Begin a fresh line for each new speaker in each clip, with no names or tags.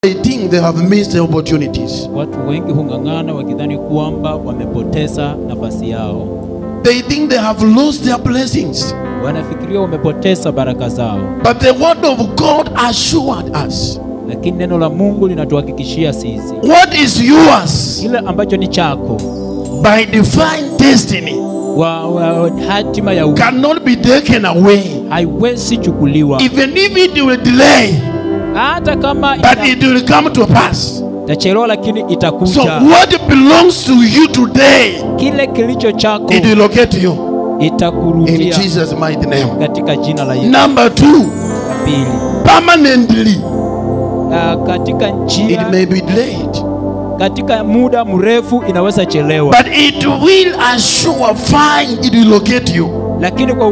They think they have missed the opportunities.
Watu wengi hung'ang'ana wakidhani kwamba wamepoteza nafasi yao.
They think they have lost their blessings.
Wanafikiria wamepoteza baraka zao.
But the word of God assured us.
Lakini neno la Mungu linatuhakikishia sisi.
What is yours?
Kile ambacho ni chako.
By divine destiny.
Wa hatima ya
cannot be taken away.
Haiwezi chukuliwa.
Even if it will delay.
Hata kama
but it will come to pass.
Itachelewa lakini itakuja.
So what belongs to you today,
kile kilicho chako,
it will locate you.
Itakurudia.
In Jesus' mighty name.
Katika jina la Yesu.
Number 2.
Pili.
Permanently.
Katika njia,
it may be delayed.
Katika muda mrefu inaweza chelewa.
But it will assure find, it will locate you.
Lakini kwa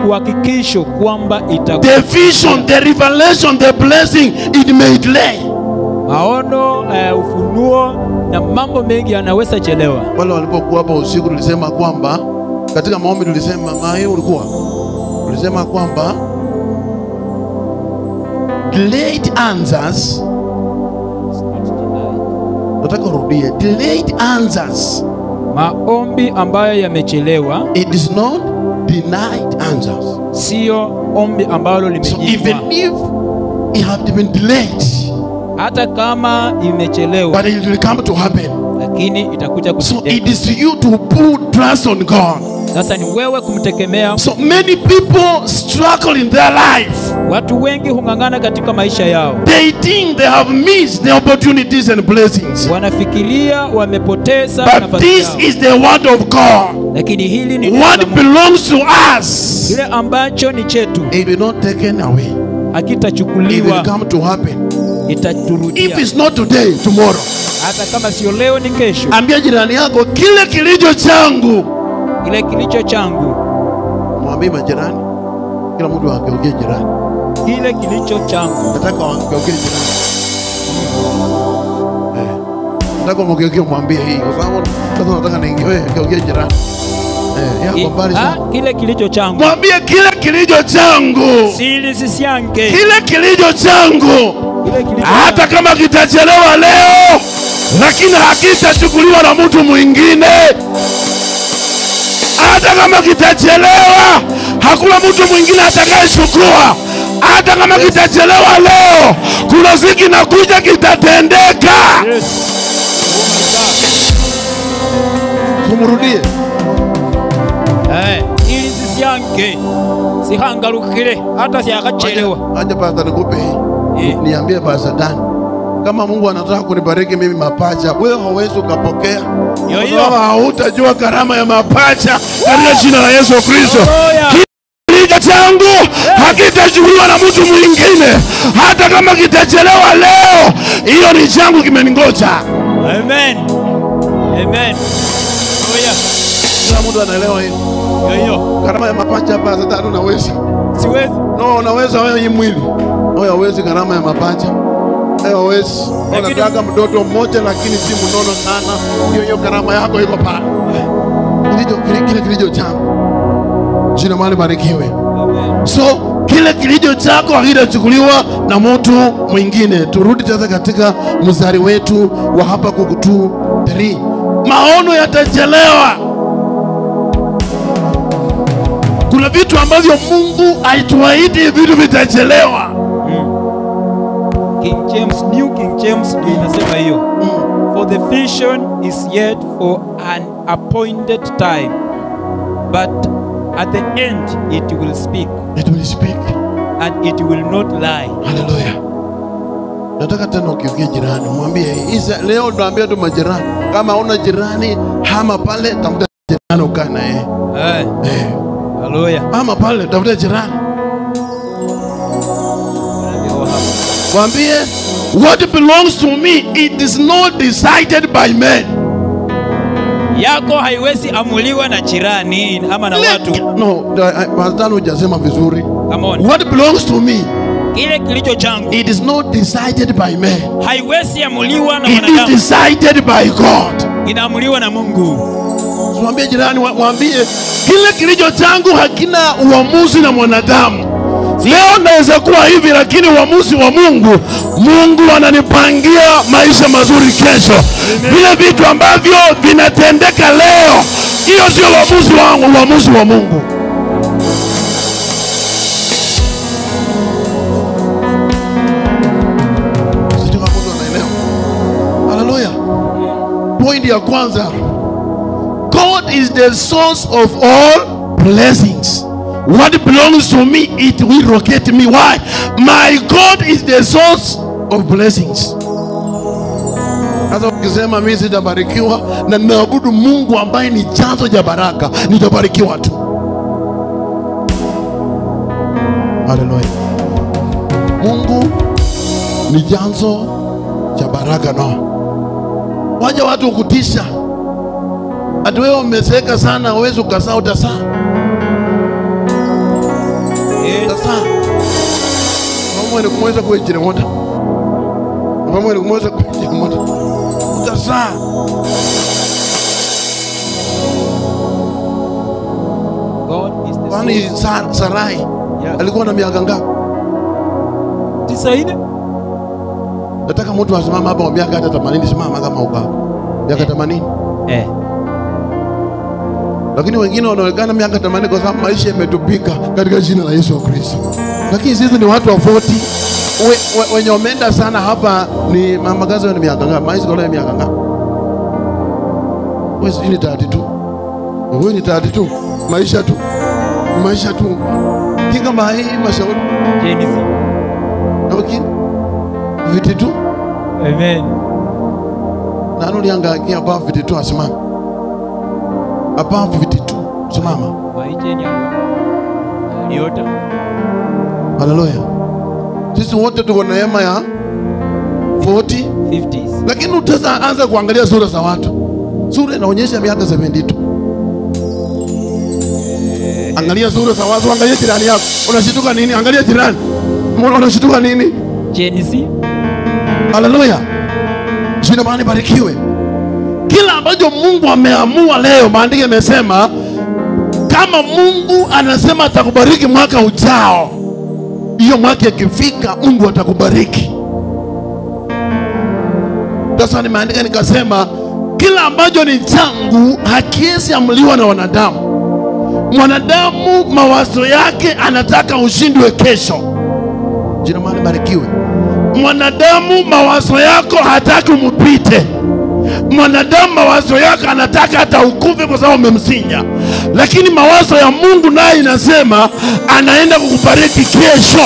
uhakikisho kwamba itakuja.
The vision, the revelation, the blessing, it may delay.
Maono, ufunuo na mambo mengi yanaweza chelewa.
Wale walipokuwa hapa usiku tulisema kwamba katika maombi tulisema mai ulikuwa. Tulisema kwamba delayed answers. Nataka urudie. Delayed answers.
Maombi ambayo yamechelewa.
It is not denied answers.
Sio ombi ambalo limejibiwa.
So even if it have been delayed,
hata kama imechelewa,
but it will come to happen.
Lakini itakuja kutendeka.
So it is you to put trust on God.
Sasa ni wewe kumtegemea.
So many people struggle in their life.
Watu wengi hung'ang'ana katika maisha yao.
They think they have missed the opportunities and blessings.
Wanafikiria wamepoteza nafasi yao.
But this is the word of God.
Lakini hili ni
what belongs to us.
Kile ambacho ni chetu.
It will not taken away.
Hakitachukuliwa.
It will come to happen.
Itaturudia.
If it's not today, tomorrow.
Hata kama sio leo ni kesho.
Ambia jirani yako kile kilicho changu.
Kile kilicho changu.
Mwambie majirani. Kila mtu ageukie jirani.
Kile kilicho changu.
Nataka ageukie jirani. Nataka mgeukie mwambie hii kwa sababu sasa nataka niingie wewe geukie jirani. Yako mbali sana.
Kile kilicho changu.
Mwambie kile kilicho changu.
Sili sisiange.
Kile kilicho changu.
Kile kilicho
hata kama kitachelewa leo lakini hakitachukuliwa na mtu mwingine. Hata kama kitachelewa hakuna mtu mwingine atakayechukua. Hata kama kitachelewa leo kuna siku inakuja kitatendeka.
Yes.
Tumrudie.
Ili sisiange sihangalukile hata siakachelewa.
Aje pastor nikupe hii. Niambie pastor Dan, kama Mungu anataka kunibariki mimi mapacha, wewe hauwezi ukapokea. Kwa sababu hautajua gharama ya mapacha katika jina la Yesu Kristo. Kile changu hakitachukuliwa na mtu mwingine. Hata kama kitachelewa leo, hiyo ni changu kimeningoja.
Amen. Amen. Haleluya.
Kila mtu anaelewa hiyo.
Hiyo.
Gharama ya mapacha hapa sasa unaweza.
Siwezi.
No, unaweza wewe hii mwili. Wewe huwezi gharama ya mapacha. Wewe huwezi. Unataka mtoto mmoja lakini si mnono sana. Hiyo hiyo gharama yako iko pale. Kile kilicho changu. Jina mali barikiwe.
Amen.
So kile kilicho chako hakitachukuliwa na mtu mwingine. Turudi sasa katika mstari wetu wa Habakkuk 2:3. Maono yatachelewa. Kuna vitu ambavyo Mungu alituahidi vitu vitachelewa.
King James, New King James ndio inasema hiyo. For the vision is yet for an appointed time, but at the end it will speak.
It will speak.
And it will not lie.
Hallelujah. Nataka tena ukiongea jirani, mwambie isa leo tuambie tu majirani. Kama una jirani, hama pale tafuta jirani ukae na yeye.
Hallelujah.
Hama pale tafuta jirani. Mwambie what belongs to me it is not decided by men.
Yako haiwezi amuliwa na jirani ama na watu.
No, pastor hujasema vizuri.
Come on.
What belongs to me,
kile kilicho changu,
it is not decided by men.
Haiwezi amuliwa na
It is
wanadamu.
decided by God.
Inaamuliwa na Mungu.
Mwambie jirani, mwambie kile kilicho changu hakina uamuzi na mwanadamu. Leo naweza kuwa hivi, lakini uamuzi wa Mungu, Mungu ananipangia maisha mazuri kesho. Vile vitu ambavyo vinatendeka leo, hiyo sio uamuzi wangu, uamuzi wa Mungu. Sijui kama mtu anaelewa. Hallelujah. Point ya kwanza, God is the source of all blessings. What belongs to me, it will locate me. Why? My God is the source of blessings. Sasa ukisema mimi sitabarikiwa na naabudu Mungu ambaye ni chanzo cha baraka, nitabarikiwa tu. Hallelujah. Mungu ni chanzo cha baraka. No. Waje watu kutisha. Ati wewe umezeeka sana, huwezi ukazaa, utazaa. Sasa mama ni kumweza kuijira moto. Mama ni kumweza kuijira moto. Utazaa.
God is the
Kwani
source.
Sarai alikuwa na miaka ngapi?
90.
Nataka mtu asimame hapa wa miaka hata 80, simama kama uko hapa. Miaka 80. Lakini wengine wanaonekana miaka 80 kwa sababu maisha yametupika katika jina la Yesu Kristo. Lakini sisi ni watu wa 40. Wenye wameenda sana hapa ni mama kazi ni miaka ngapi? Maisha kwa miaka ngapi? Wewe sijui ni 32. Wewe ni 32. Maisha tu. Maisha tu. Kinga mai mashauri.
James.
Okay. 52.
Amen.
Na nuli angalia above 52 asimama. Above 52 simama.
Maijeni aliota.
Hallelujah. Sisi wote tuko na neema ya 40,
50s.
Lakini utaanza anza kuangalia sura za watu. Sura inaonyesha miaka 72. Angalia sura za watu, angalia jirani yako. Unashituka nini? Angalia jirani. Mbona unashituka nini?
Gen Z.
Hallelujah. Jina Bwana libarikiwe. Kila ambacho Mungu ameamua leo, maandiko yamesema kama Mungu anasema atakubariki mwaka ujao, hiyo mwaka ikifika Mungu atakubariki. Sasa nimeandika nikasema kila ambacho ni changu hakiwezi amuliwa na wanadamu. Mwanadamu mawazo yake anataka ushindwe kesho. Jina Bwana libarikiwe. Mwanadamu mawazo yako hataki umupite. Mwanadamu mawazo yako anataka hata ukufe kwa sababu umemsinya. Lakini mawazo ya Mungu naye inasema anaenda kukubariki kesho.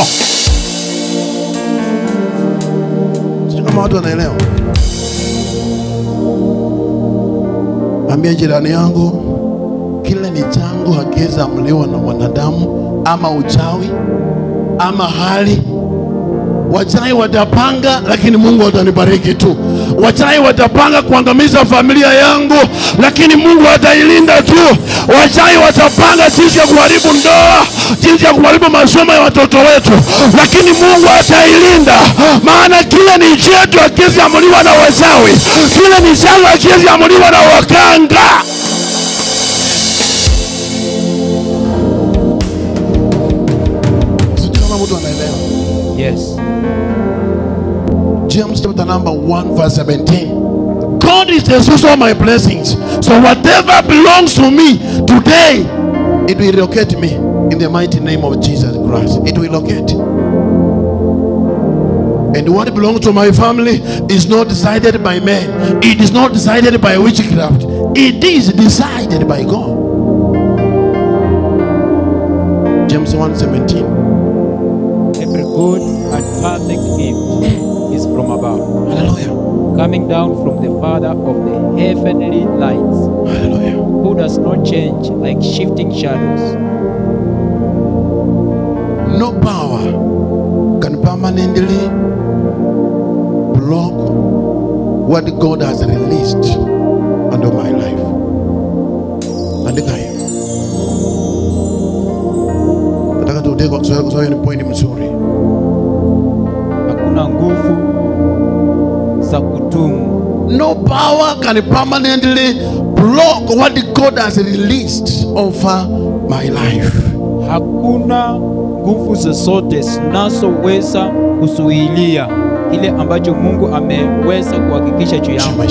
Sijui kama watu wanaelewa. Ambia jirani yangu, kile ni changu hakiwezi amuliwa na mwanadamu ama uchawi ama hali. Wachawi watapanga, lakini Mungu atanibariki tu. Wachawi watapanga kuangamiza familia yangu, lakini Mungu atailinda tu. Wachawi watapanga jinsi ya kuharibu ndoa, jinsi ya kuharibu masomo ya watoto wetu, lakini Mungu atailinda. Maana kile ni chetu hakiwezi amuliwa na wachawi, kile ni changu hakiwezi amuliwa na wakanga. Sijui kama mtu anaelewa.
Yes.
James chapter number 1 verse 17. God is the source of my blessings. So whatever belongs to me today, it will locate me in the mighty name of Jesus Christ. It will locate. And what belongs to my family is not decided by men. It is not decided by witchcraft. It is decided by God. James 1:17.
Every good and perfect gift is from above.
Hallelujah.
Coming down from the Father of the heavenly lights.
Hallelujah.
Who does not change like shifting shadows.
No power can permanently block what God has released under my life. Andika hiyo. Nataka tuende kwa Kiswahili kwa sababu ni point mzuri.
Hakuna nguvu za kudumu.
No power can permanently block what God has released over my life.
Hakuna nguvu zozote zinazoweza kuzuilia kile ambacho Mungu ameweza kuhakikisha juu yangu.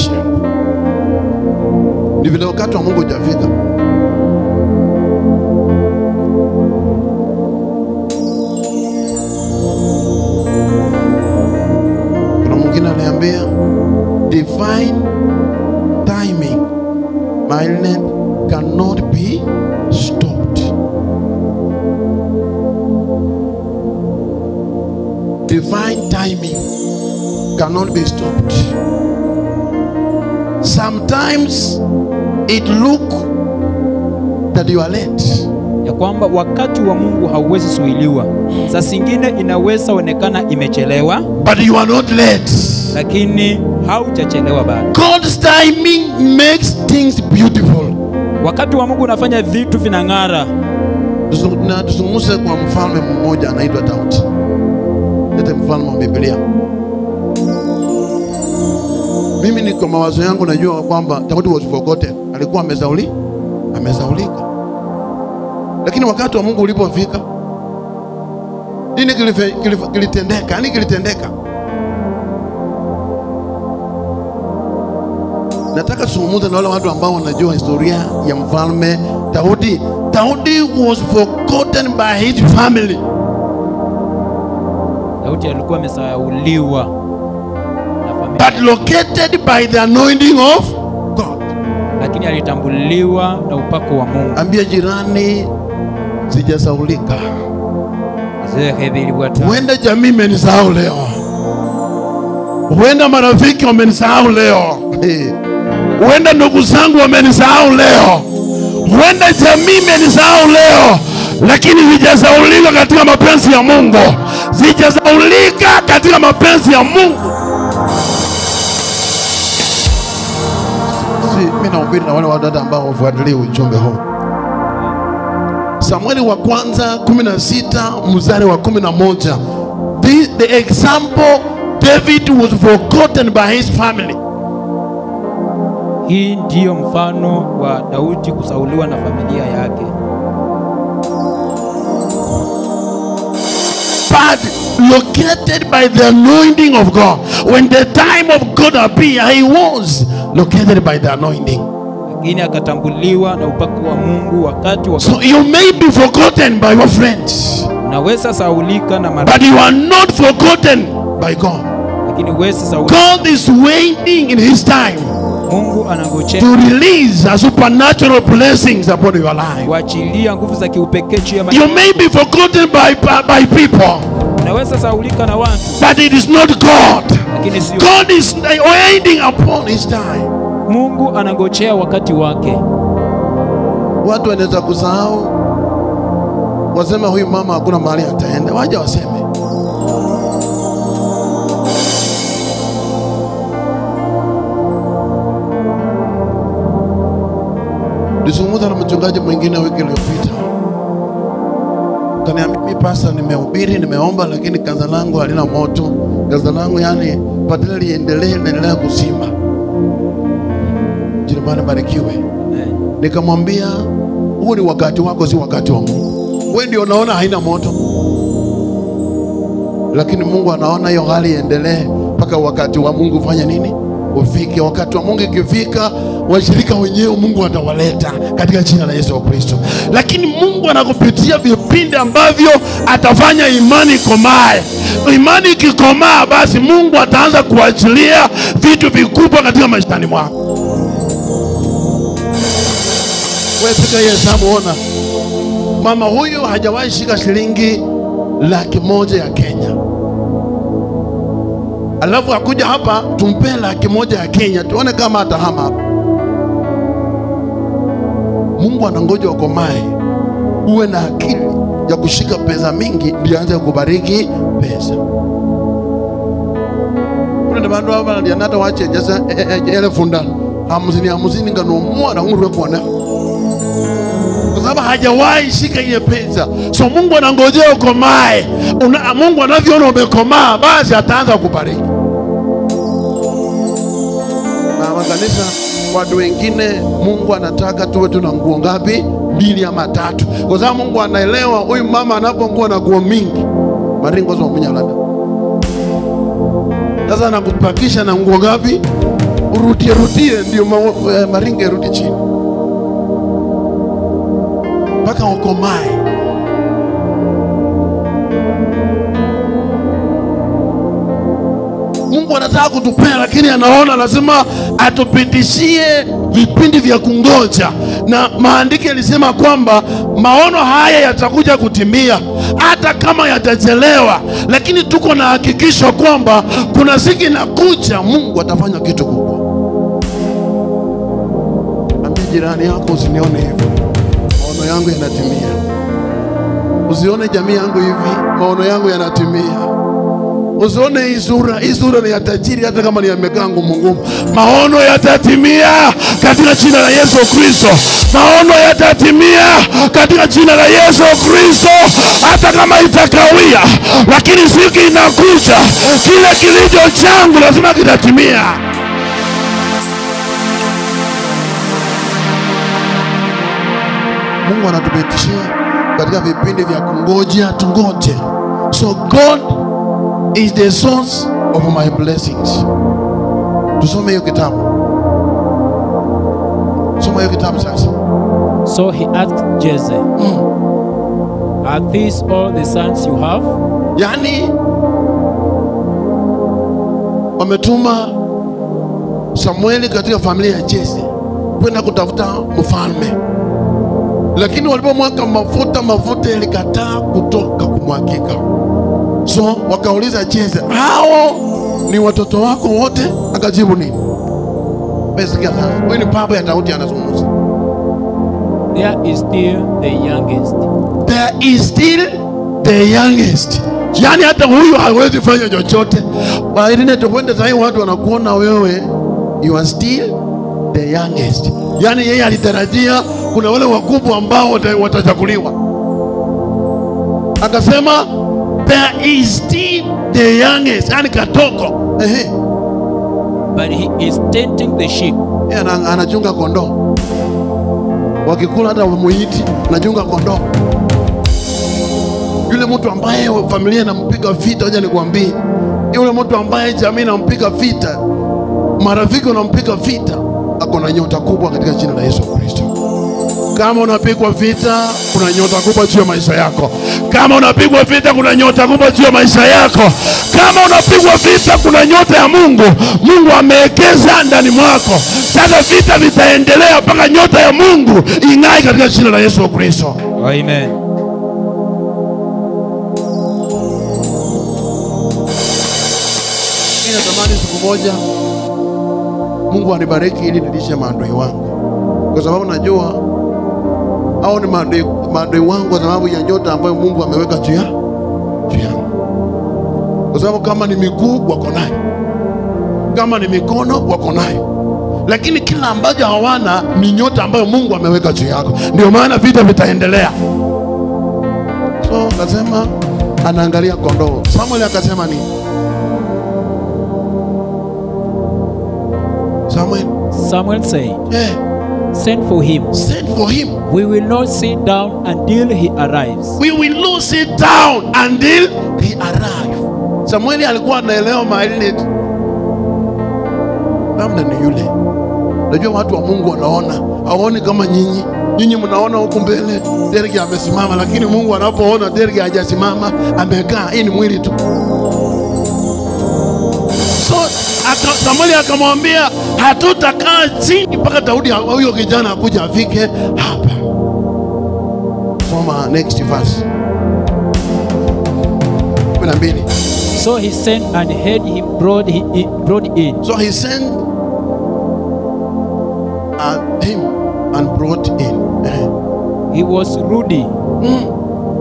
Ni vile wakati wa Mungu hujafika. Kuna mwingine ananiambia divine timing, my land cannot be stopped. Divine timing cannot be stopped. Sometimes it look that you are late.
Ya kwamba wakati wa Mungu hauwezi zuiliwa. Saa zingine inaweza onekana imechelewa,
but you are not late.
Lakini haujachelewa bado.
God's timing makes things beautiful.
Wakati wa Mungu unafanya vitu vinang'ara.
Na tuzungumze kwa mfalme mmoja anaitwa Daudi. Lete mfalme wa Biblia. Mimi niko mawazo yangu najua kwamba Daudi was forgotten. Alikuwa amesaulika. Lakini wakati wa Mungu ulipofika, nini kilitendeka? Nini kilitendeka? Nataka tuzungumze na wale watu ambao wanajua historia ya mfalme Daudi. Daudi was forgotten by his family.
Daudi alikuwa amesahauliwa na familia.
But located by the anointing of God.
Lakini alitambuliwa na upako wa Mungu.
Ambia jirani, sijasaulika. Huenda jamii imenisahau leo. Huenda marafiki wamenisahau leo. Huenda ndugu zangu wamenisahau leo. Huenda jamii imenisahau leo. Lakini sijasaulika katika mapenzi ya Mungu. Sijasaulika katika mapenzi ya Mungu. Si mimi nahubiri na wale wadada ambao wafuatilie ujumbe huu. Samueli wa kwanza 16 mstari wa 11. The example, David was forgotten by his family.
Hii ndiyo mfano wa Daudi kusauliwa na familia yake.
But located by the anointing of God. When the time of God appeared, he was located by the anointing.
Lakini akatambuliwa na upako wa Mungu wakati wa.
So you may be forgotten by your friends.
Unaweza saulika na marafiki.
But you are not forgotten by God.
Lakini huwezi saulika.
God is waiting in his time.
Mungu anangojea
to release a supernatural blessings upon your life.
Kuachilia nguvu za kiupekee juu ya maisha.
You may be forgotten by people.
Unaweza saulika na watu.
But it is not God.
Lakini sio.
God is waiting upon his time.
Mungu anangojea wakati wake.
Watu wanaweza kusahau, wasema huyu mama hakuna mahali ataenda. Waje waseme. Nilizungumza na mchungaji mwingine wiki iliyopita. Kaniambia, mimi pastor nimehubiri, nimeomba, lakini kanisa langu halina moto. Kanisa langu yani badala liendelee linaendelea kuzima. Jina Bwana barikiwe. Nikamwambia, huu ni wakati wako, si wakati wa Mungu. Wewe ndio unaona haina moto. Lakini Mungu anaona hiyo hali iendelee mpaka wakati wa Mungu fanya nini? Ufike. Wakati wa Mungu ikifika, washirika wenyewe Mungu atawaleta katika jina la Yesu Kristo. Lakini Mungu anakupitia vipindi ambavyo atafanya imani ikomae. Imani ikikomaa, basi Mungu ataanza kuachilia vitu vikubwa katika maishani mwako. Wewe piga hesabu, ona. Mama huyu hajawahi shika shilingi 100,000 ya Kenya. Alafu akuja hapa tumpe 100,000 ya Kenya tuone kama atahama hapa. Mungu anangoja ukomae, uwe na akili ya kushika pesa mingi ndio aanze kubariki pesa. Kuna bandu hapa ndio anata wache jasa 5,000 50 ngano mwana ngurwe kuona. Kwa sababu hajawahi shika ile pesa. So Mungu anangojea ukomae. Mungu anavyoona umekomaa, basi ataanza kubariki. Na makanisa watu wengine Mungu anataka tuwe tuna nguo ngapi? 2 ama 3, kwa sababu Mungu anaelewa huyu mama anapokuwa na nguo mingi maringo zo mnyalanda. Sasa anakupakisha na nguo ngapi? Urudie rudie ndio maringo yarudi chini mpaka ukomae. Mungu anataka kutupea, lakini anaona lazima atupitishie vipindi vya kungoja. Na maandiko yalisema kwamba maono haya yatakuja kutimia hata kama yatachelewa, lakini tuko na hakikisho kwamba kuna siku inakuja Mungu atafanya kitu kubwa. Ambia jirani yako, usinione hivi, maono yangu yanatimia. Usione jamii yangu hivi, maono yangu yanatimia. Usione hii sura, hii sura ni ya tajiri hata kama ni ya mekaa ngumu ngumu. Maono yatatimia katika jina la Yesu Kristo. Maono yatatimia katika jina la Yesu Kristo, hata kama itakawia, lakini siku inakuja kile kilicho changu lazima kitatimia. Mungu anatupitishia katika vipindi vya kungoja, tungoje. So God is the source of my blessings. Tusome hiyo kitabu. Soma hiyo kitabu sasa.
So he asked Jesse, are these all the sons you have?
Yani wametuma Samueli katika familia ya Jesse kwenda kutafuta mfalme. Lakini walipomwaka mafuta, mafuta yalikataa kutoka kumwagika. So wakauliza Jesse, hao ni watoto wako wote? Akajibu nini? Basi sasa, huyu ni baba ya Daudi anazungumza.
There is still the youngest.
There is still the youngest. Yani hata huyu hawezi fanya chochote. Baadaye tukwenda sasa, watu wanakuona wewe you are still the youngest. Yani yeye alitarajia kuna wale wakubwa ambao watachaguliwa. Akasema there is still the youngest, yani katoko.
But he is tending the sheep.
Yeye anachunga kondoo. Wakikula hata wamuiti, anachunga kondoo. Yule mtu ambaye familia inampiga vita, hoja nikwambie, yule mtu ambaye jamii inampiga vita, marafiki wanampiga vita, ako na nyota kubwa katika jina la Yesu Kristo. Kama unapigwa vita, kuna nyota kubwa juu ya maisha yako. Kama unapigwa vita, kuna nyota kubwa juu ya maisha yako. Kama unapigwa vita, kuna nyota ya Mungu. Mungu amewekeza ndani mwako. Sasa vita vitaendelea mpaka nyota ya Mungu ing'ae katika jina la Yesu Kristo.
Amen.
Mimi natamani siku moja Mungu anibariki ili nilishe maadui wangu, kwa sababu najua hao ni maadui wangu kwa sababu ya nyota ambayo Mungu ameweka juu yangu. Kwa sababu kama ni miguu wako nayo, kama ni mikono wako nayo, lakini kila ambacho hawana ni nyota ambayo Mungu ameweka juu yako. Ndio maana vita vitaendelea. So akasema anaangalia kondoo. Samuel akasema nini?
Samuel said, send for him.
Send for him.
We will not sit down until he arrives.
We will not sit down until he arrives. Samuel alikuwa anaelewa mahali labda ni yule. Najua watu wa Mungu wanaona, hawaoni kama nyinyi. Nyinyi mnaona huku mbele Derek amesimama, lakini Mungu anapoona Derek hajasimama, amekaa. Hii ni mwili tu. So Samuel akamwambia hatutakaa chini mpaka Daudi huyo kijana akuja afike hapa. Soma next verse. 12.
So he sent and had him brought in.
So he sent him and brought in.
He was ruddy,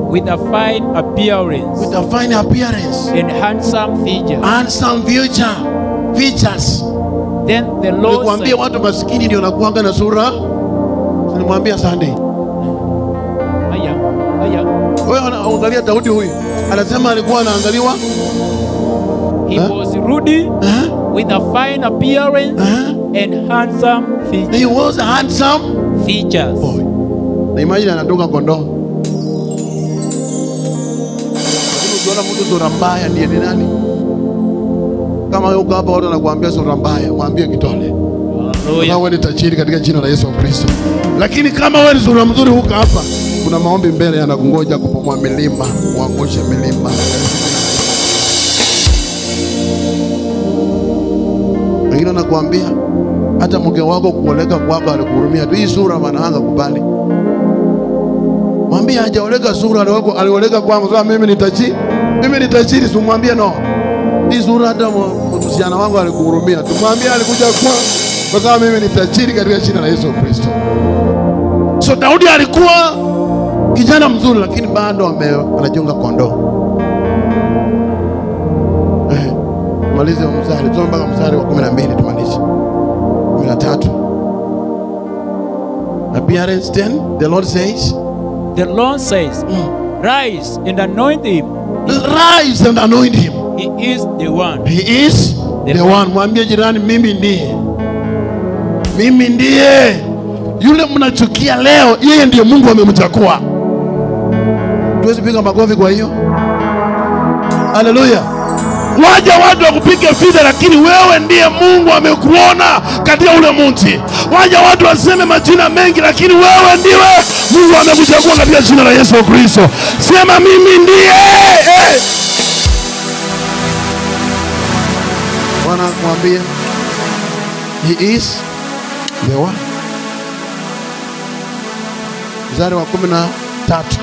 with a fine appearance.
With a fine appearance.
And handsome features.
Handsome features.
Then the Lord said,
nikwambia watu maskini ndio wanakuanga na sura. Nilimwambia Sunday.
Haya, haya.
Wewe unaangalia Daudi huyu. Anasema alikuwa anaangaliwa.
He was ruddy, with a fine appearance and handsome features.
He was a handsome
features.
Boy. Na imagine anadunga kondoo. Lakini ukiona mtu sura mbaya ndiye ni nani? Kama yuko hapa watu wanakuambia sura mbaya, mwambie kitole.
Haleluya.
Wewe ni tajiri katika jina la Yesu Kristo. Lakini kama wewe ni sura mzuri huko hapa, kuna maombi mbele yanakungoja kupomoa milima, kuangusha milima. Wengine wanakuambia hata mke wako kuoleka kwako alikuhurumia tu, hii sura maana kubali. Mwambie hajaoleka sura, alioleka kwangu, sasa mimi ni tajiri. Mimi ni tajiri, simwambie no. Hii sura hata msichana wangu alikuhurumia. Tumwambie alikuja kwangu kwa sababu mimi ni tajiri katika jina la Yesu Kristo. So Daudi alikuwa kijana mzuri, lakini bado anachunga kondoo. Malize mstari, tusome mpaka mstari wa 12 tumalize. 13. Appearance 10, the Lord says,
The Lord says, rise and anoint him.
Rise and anoint him.
He is the one.
He is the one. Mwambie jirani, mimi ndiye. Mimi ndiye. Yule mnachukia leo, yeye ndiye Mungu amemchagua. Tuwezi piga makofi kwa hiyo. Haleluya. Waja watu wakupiga vita, lakini wewe ndiye Mungu amekuona katika ule mti. Waja watu waseme majina mengi, lakini wewe ndiwe Mungu amekuchagua katika jina la Yesu Kristo. Sema mimi ndiye. Bwana mwambie, he is the one. Mstari wa 13.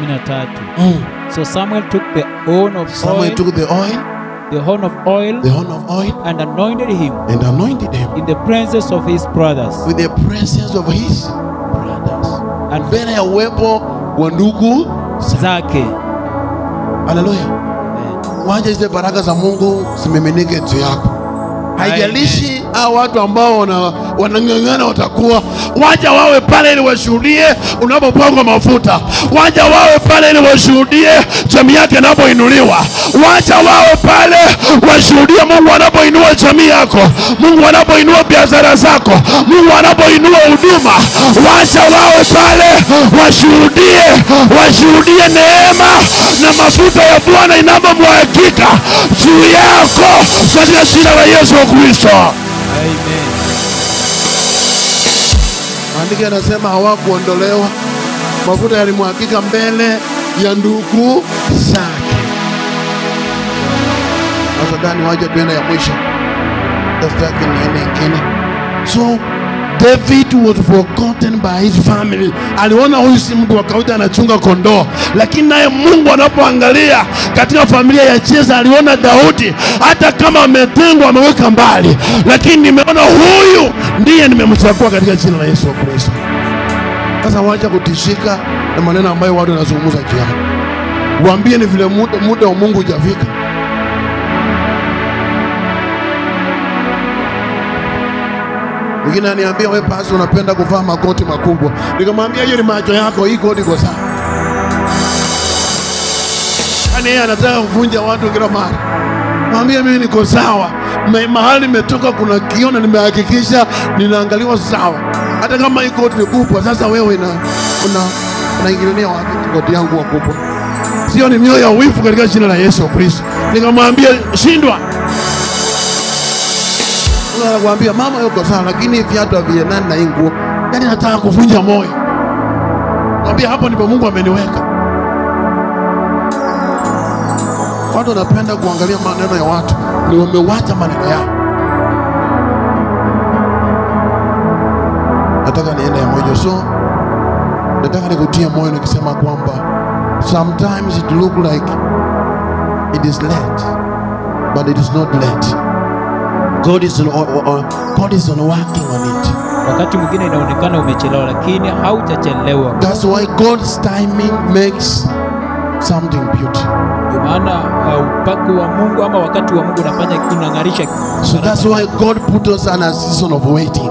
13. So Samuel took the horn of
Samuel
oil,
took the oil,
the horn of oil,
the horn of oil,
and anointed him,
and anointed him
in the presence of his brothers,
with the presence of his brothers,
and
mbele ya uwepo wa ndugu
zake.
Haleluya. Wacha hizo baraka za Mungu zimiminike juu yako. Haijalishi hao watu ambao wanang'ang'ana watakuwa, wacha wawe pale ili washuhudie unapopakwa mafuta. Wacha wawe pale ili washuhudie jamii yako inapoinuliwa. Wacha wawe pale washuhudie Mungu anapoinua jamii yako, Mungu anapoinua biashara zako, Mungu anapoinua huduma. Wacha wawe pale washuhudie, washuhudie neema na mafuta ya Bwana inapomwagika juu yako katika jina la Yesu Kristo.
Amen.
Maandiko yanasema hawakuondolewa, mafuta yalimwagika mbele ya ndugu zake. Sasa dani waje tuende ya mwisho. Sasa niende ingine. So David was forgotten by his family. Aliona huyu si mtu wa kawaida anachunga kondoo, lakini naye Mungu anapoangalia katika familia ya Jesse aliona Daudi, hata kama ametengwa ameweka mbali, lakini nimeona huyu ndiye nimemchagua katika jina la Yesu Kristo. Sasa wacha kutishika na maneno ambayo watu wanazungumza juu yako. Waambie ni vile muda wa Mungu hujafika. Mwingine ananiambia wewe pastor unapenda kuvaa makoti makubwa. Nikamwambia hiyo ni macho yako, hii koti iko sawa. Yaani yeye anataka kuvunja watu kila mara. Mwambie mimi niko sawa. Mahali nimetoka kuna kiona, nimehakikisha ninaangaliwa sawa. Hata kama hii koti ni kubwa, sasa wewe unaingililia wapi koti yangu kubwa? Sio ni mioyo ya wivu katika jina la Yesu Kristo. Nikamwambia shindwa. Anakuambia mama yuko sawa, lakini viatu haviendani na nguo. Yaani nataka kuvunja moyo. Mwambie hapo ndipo Mungu ameniweka. Watu wanapenda kuangalia maneno ya watu, ni wamewacha maneno yao. Nataka niende ya moyo. So nataka nikutie moyo nikisema kwamba sometimes it look like it is late, but it is not late. God is on working on it.
Wakati mwingine inaonekana umechelewa, lakini haujachelewa.
That's why God's timing makes something beautiful.
Ndio maana upako wa Mungu ama wakati wa Mungu unafanya unang'arisha.
So that's why God put us on a season of waiting.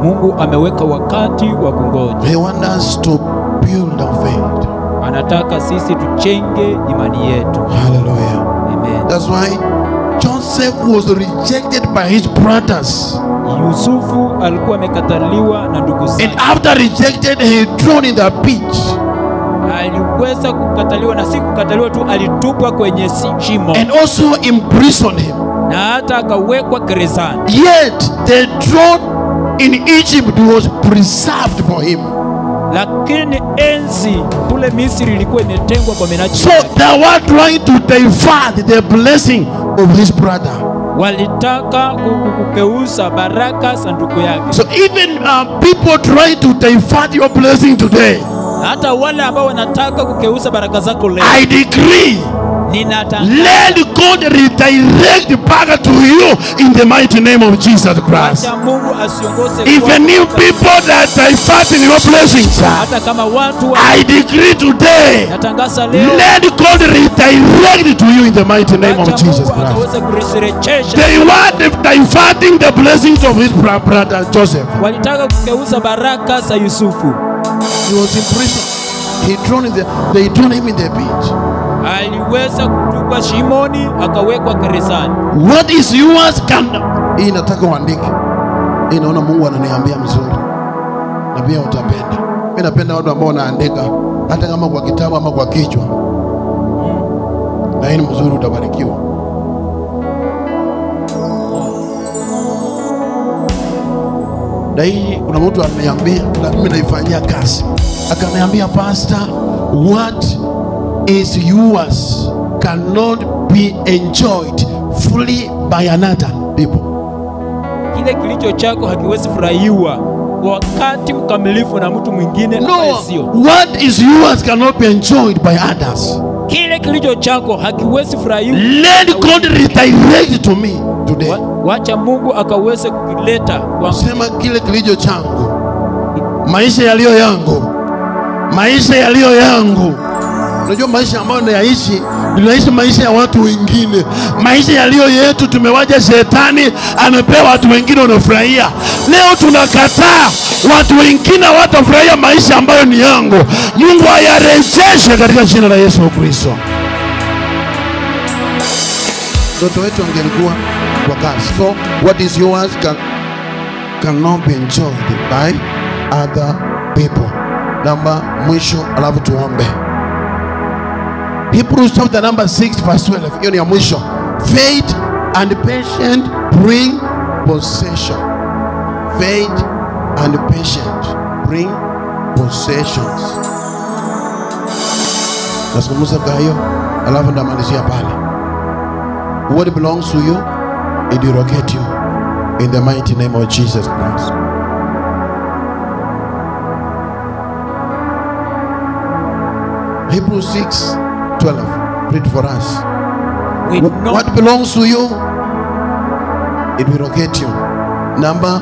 Mungu ameweka wakati wa kungoja.
He wants us to build our faith.
Anataka sisi tujenge imani yetu.
Hallelujah.
Amen.
That's why Joseph was rejected by his brothers.
Yusufu alikuwa amekataliwa na ndugu
And
zake.
after rejected, he thrown in the pit.
Aliweza kukataliwa, na si kukataliwa tu, alitupwa kwenye shimo
And also imprisoned him.
na hata akawekwa gerezani.
Yet the throne in Egypt was preserved for him.
Lakini enzi kule Misri ilikuwa imetengwa kwa minajili
So
yake.
they were trying to divert the blessing of his brother.
Walitaka kugeuza baraka za ndugu yake.
So even people try to divert your blessing today.
Hata wale ambao wanataka kugeuza baraka zako leo,
I decree,
ninatangaza,
let God redirect back to you in the mighty name of Jesus Christ.
acha Mungu asiongoze
Even
kwako.
if people that diverting your blessings,
Hata kama watu wa
I decree today,
natangaza leo,
let God redirect to you in the mighty name of
acha
Jesus
Mungu
Christ.
akaweze kurejesha.
They were diverting the blessings of his brother Joseph.
Walitaka kugeuza baraka za Yusufu.
He was in prison. He thrown in the, they thrown him in the pit.
Aliweza kutupwa shimoni akawekwa gerezani.
What is yours can. Hii nataka uandike. Hii naona Mungu ananiambia mzuri. Na pia utapenda. Mimi napenda watu ambao wanaandika hata kama kwa kitabu ama kwa kichwa. Na hii ni mzuri, utabarikiwa. Na hii kuna mtu ameniambia na mimi naifanyia kazi. Akaniambia, pastor, what is yours cannot be enjoyed fully by another people.
Kile kilicho chako hakiwezi furahiwa kwa wakati mkamilifu na mtu mwingine ambaye
No,
sio.
what is yours cannot be enjoyed by others.
Kile kilicho chako hakiwezi furahiwa.
Let God redirect to me today.
Wacha Mungu akaweze kukileta kwa
Sema kile kilicho changu, maisha yaliyo yangu, maisha yaliyo yangu. Unajua maisha ambayo nayaishi, tunaishi maisha ya watu wengine. Maisha yaliyo yetu tumewaja shetani amepewa watu wengine wanafurahia. Leo tunakataa watu wengine hawatafurahia maisha ambayo ni yangu. Mungu ayarejeshe katika jina la Yesu Kristo. Mtoto wetu angelikuwa kwa kazi. So what is yours cannot be enjoyed by other people. Namba mwisho, alafu tuombe. Hebrews chapter number 6 verse 12. Hiyo ni ya mwisho. Faith and patience bring possession. Faith and patience bring possessions. Nazungumza kwa hiyo, alafu ndamalizia pale. What belongs to you, it will locate you in the mighty name of Jesus Christ. Hebrews 6:12. Read for us.
We know
What belongs to you, it will locate you. Number,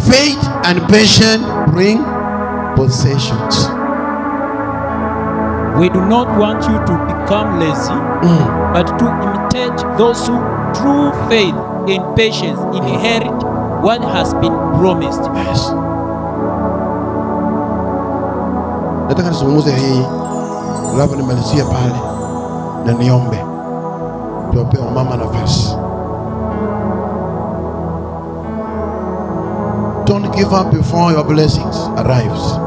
faith and patience bring possessions.
We do not want you to become lazy, but to imitate those who through faith and patience inherit what has been promised.
Yes. Nataka nizungumze hii, alafu nimalizie pale na niombe. Tuwape mama nafasi. Don't give up before your blessings arrives.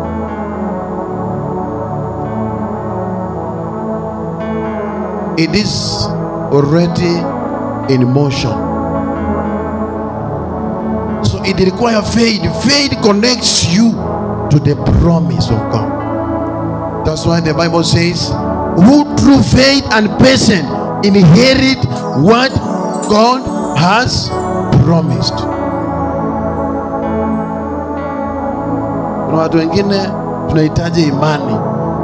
It is already in motion. So it requires faith. Faith connects you to the promise of God. That's why the Bible says, who through faith and patience inherit what God has promised. Kuna watu wengine tunahitaji imani.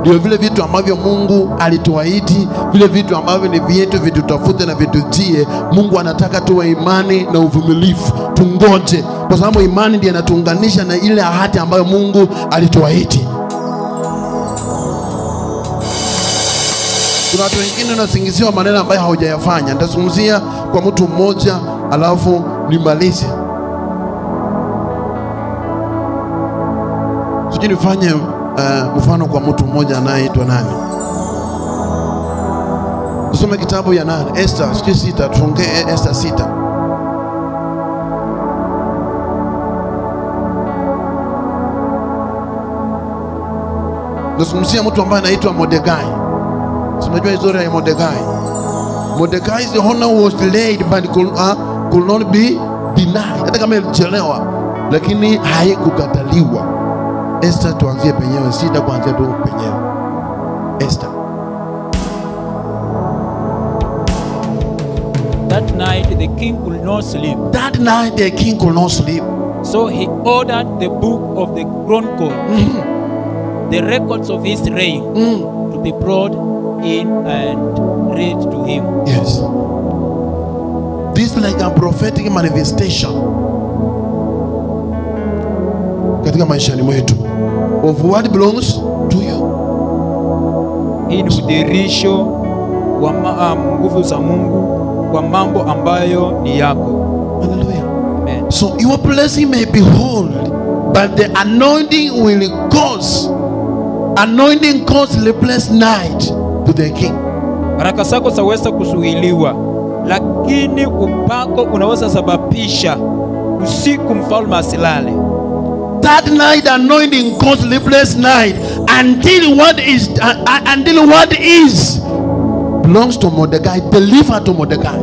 Ndio vile vitu ambavyo Mungu alituahidi, vile vitu ambavyo ni vyetu vitutafute na vitujie. Mungu anataka tuwe imani na uvumilivu, tungoje, kwa sababu imani ndiyo inatuunganisha na ile ahadi ambayo Mungu alituahidi. Kuna watu wengine wanasingiziwa maneno ambayo hawajayafanya. Nitazungumzia kwa mtu mmoja alafu nimalize. Sijui nifanye mfano kwa mtu mmoja anayeitwa nani. Tusome kitabu ya nani? Esther, sijui 6, tuongee Esther 6. Nazungumzia mtu ambaye anaitwa Mordekai. Unajua historia ya Mordekai. Mordecai's honor was delayed but could not be denied. Hata kama ilichelewa lakini haikukataliwa. Esther, tuanzie penyewe, sita kuanzia tu penyewe. Esther.
That night the king could not sleep.
That night the king could not sleep.
So he ordered the book of the Chronicle, the records of his reign, to be brought in and read to him.
Yes. This is like a prophetic manifestation katika maishani mwetu of what belongs to you.
Hii ni udhihirisho wa nguvu za Mungu kwa mambo ambayo ni yako.
Hallelujah.
Amen.
So your blessing may be hold, but the anointing will cause, anointing cause sleepless night to the king.
Baraka zako zaweza kuzuiliwa, lakini upako unaweza sababisha usiku mfalme asilale.
That night anointing caused sleepless night until what is belongs to Mordecai, delivered to Mordecai.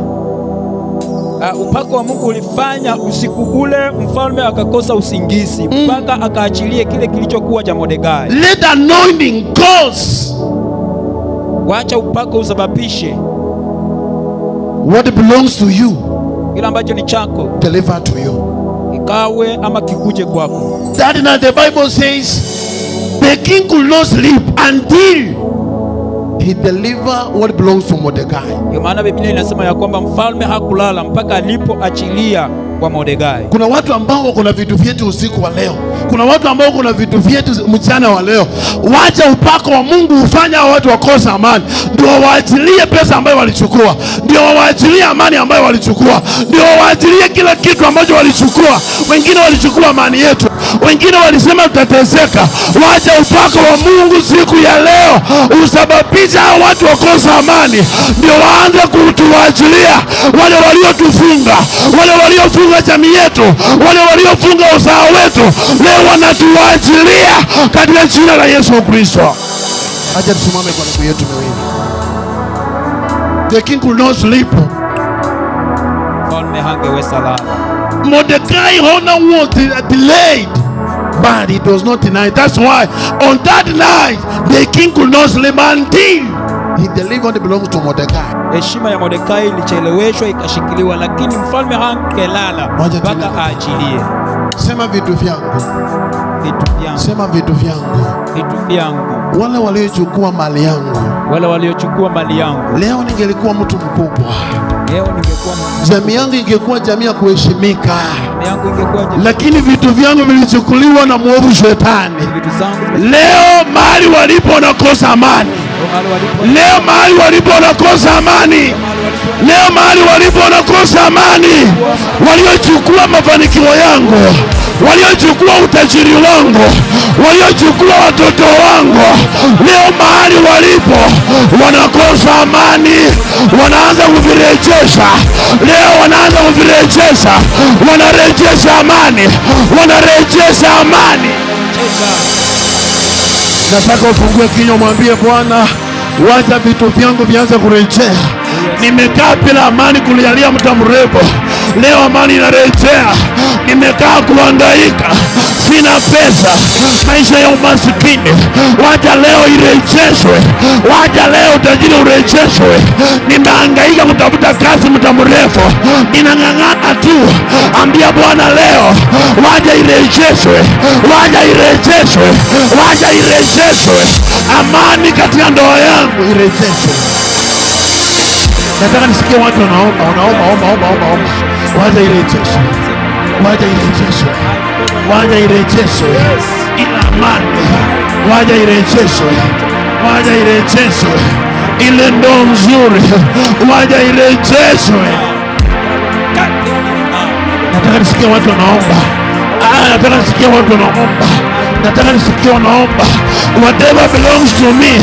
Upako wa Mungu ulifanya usiku ule mfalme akakosa usingizi mpaka akaachilie kile kilichokuwa cha Mordekai.
Let anointing cause,
wacha upako usababishe
what belongs to you,
kile ambacho ni chako,
deliver to you,
ikawe ama kikuje kwako.
That night the Bible says the king could not sleep until he delivered what belongs to Mordecai.
Ndio maana Biblia inasema ya kwamba mfalme hakulala mpaka alipoachilia kwa Mordekai.
Kuna watu ambao kuna vitu vyetu usiku wa leo. Kuna watu ambao kuna vitu vyetu mchana wa leo. Wacha upako wa Mungu ufanye watu wakosa amani. Ndio waachilie pesa ambayo walichukua. Ndio waachilie amani ambayo walichukua. Ndio waachilie kila kitu ambacho walichukua. Wengine walichukua amani yetu. Wengine walisema tutateseka. Wacha upako wa Mungu siku ya leo usababisha watu wakosa amani. Ndio waanze kutuachilia wale waliotufunga, wale waliofunga jamii yetu, wale waliofunga uzao wetu. Leo wanatuachilia katika jina la Yesu Kristo. Acha tusimame kwa miguu yetu miwili. The king could not sleep.
Mfalme hangeweza lala.
Mordecai honor was delayed, but it was not denied. That's why on that night the king could not sleep until he delivered what belongs to Mordecai.
Heshima ya Mordekai ilicheleweshwa ikashikiliwa, lakini mfalme hangelala mpaka aachilie.
Sema vitu vyangu.
Vitu vyangu.
Sema vitu vyangu.
Vitu vyangu.
Wale waliochukua mali yangu.
Wale waliochukua mali yangu.
Leo ningelikuwa mtu mkubwa.
Leo ningekuwa mtu.
Jamii yangu ingekuwa jamii ya kuheshimika.
Jamii yangu ingekuwa jamii.
Lakini vitu vyangu vilichukuliwa na mwovu shetani.
Vitu zangu.
Leo mahali walipo wanakosa amani. Leo mahali walipo wanakosa amani. Leo mahali walipo wanakosa amani. Waliochukua mafanikio yangu, waliochukua utajiri wangu, waliochukua watoto wangu, leo mahali walipo wanakosa amani. Wanaanza kuvirejesha. Leo wanaanza kuvirejesha. Wanarejesha amani. Wanarejesha amani. Nataka ufungue kinywa mwambie Bwana, wacha vitu vyangu vianze kurejea. Nimekaa bila amani kulialia muda mrefu. Leo amani inarejea. Nimekaa kuhangaika, sina pesa, maisha ya umasikini. Wacha leo irejeshwe. Wacha leo utajiri urejeshwe. Nimehangaika kutafuta kazi muda mrefu, ninang'ang'ana tu. Ambia Bwana leo, wacha irejeshwe. Wacha irejeshwe. Wacha irejeshwe. Amani katika ndoa yangu irejeshwe. Nataka nisikie watu wanaomba, wanaomba, omba, omba, omba, omba. Wacha irejeshwe. Wacha irejeshwe. Wacha irejeshwe. Ila amani. Wacha irejeshwe. Wacha irejeshwe. Ile ndoa nzuri. Wacha irejeshwe. Nataka nisikie watu wanaomba. Nataka nisikie watu wanaomba. Nataka nisikie wanaomba. Whatever belongs to me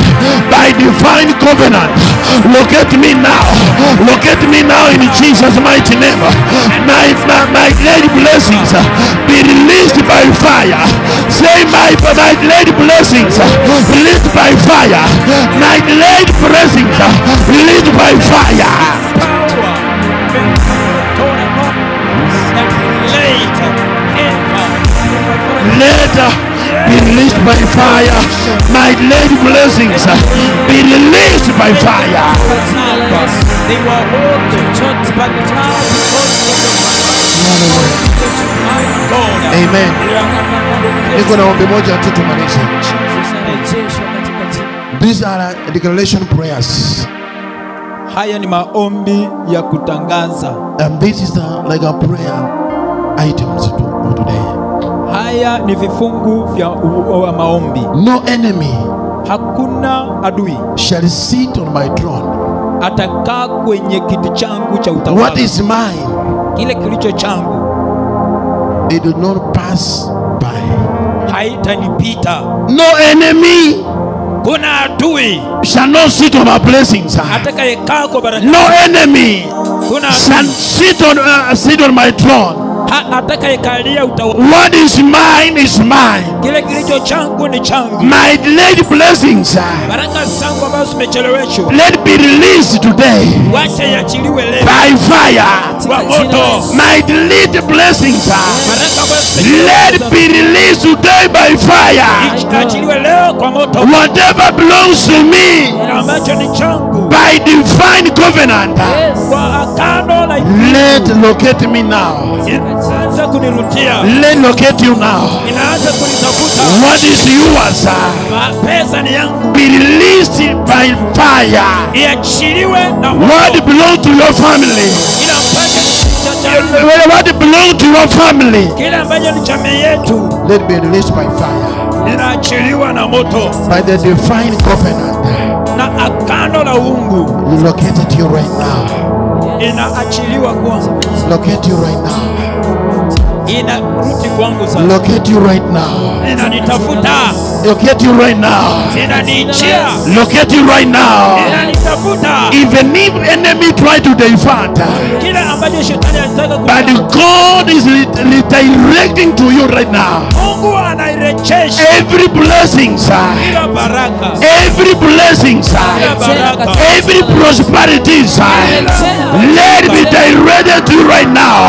by divine covenant, locate me now. Locate me now in Jesus' mighty name. My great blessings be released Released by fire. Say my delayed blessings released by fire. My delayed blessings released by fire. Let be released by fire. My delayed blessings be released by fire.
They were all but now
Amen. Niko na ombi moja tu tumalize. These are declaration prayers.
Haya ni maombi ya kutangaza.
And this is like a prayer items for today.
Haya ni vifungu vya maombi.
No enemy,
hakuna adui,
shall sit on my throne.
Atakaa kwenye kiti changu cha utawala.
What is mine,
kile kilicho changu,
it will not pass by.
Haitanipita.
No enemy,
kuna adui,
shall not sit on my blessings.
Atakayekaa kwa baraka.
No enemy,
kuna
shall sit on my throne.
Atakayekalia utawala.
What is mine is mine.
Kile kilicho changu ni changu.
My delayed blessings,
baraka zangu ambazo zimecheleweshwa,
let be released today.
Wacha iachiliwe leo.
By fire.
Kwa moto.
My delayed blessings,
baraka ambazo
let be released today by fire.
Iachiliwe leo kwa moto.
Whatever belongs to me,
ambacho ni changu,
by divine covenant,
kwa agano la,
let locate me now.
Inaanza kunirudia.
Let locate you now.
Inaanza kunitafuta.
What is yours,
pesa ni yangu,
be released by fire.
Iachiliwe na moto.
What belongs to your family,
kila ambacho ni cha jamii,
what belongs to your family,
kila ambacho ni jamii yetu,
let be released by fire.
Inaachiliwa na moto.
By the divine covenant,
na agano la uungu,
locate it you right now.
Inaachiliwa kwangu.
Locate you right now.
Inarudi kwangu sasa.
Locate you right now.
Inanitafuta.
Locate you right now.
Inanichia.
Locate you right now.
Inanitafuta.
Even if enemy try to divert,
kila ambacho shetani anataka,
but God is redirecting to you right now.
Mungu anairejesha.
Every blessing,
kila baraka,
every blessing,
kila baraka,
every prosperity, let be directed to you right now.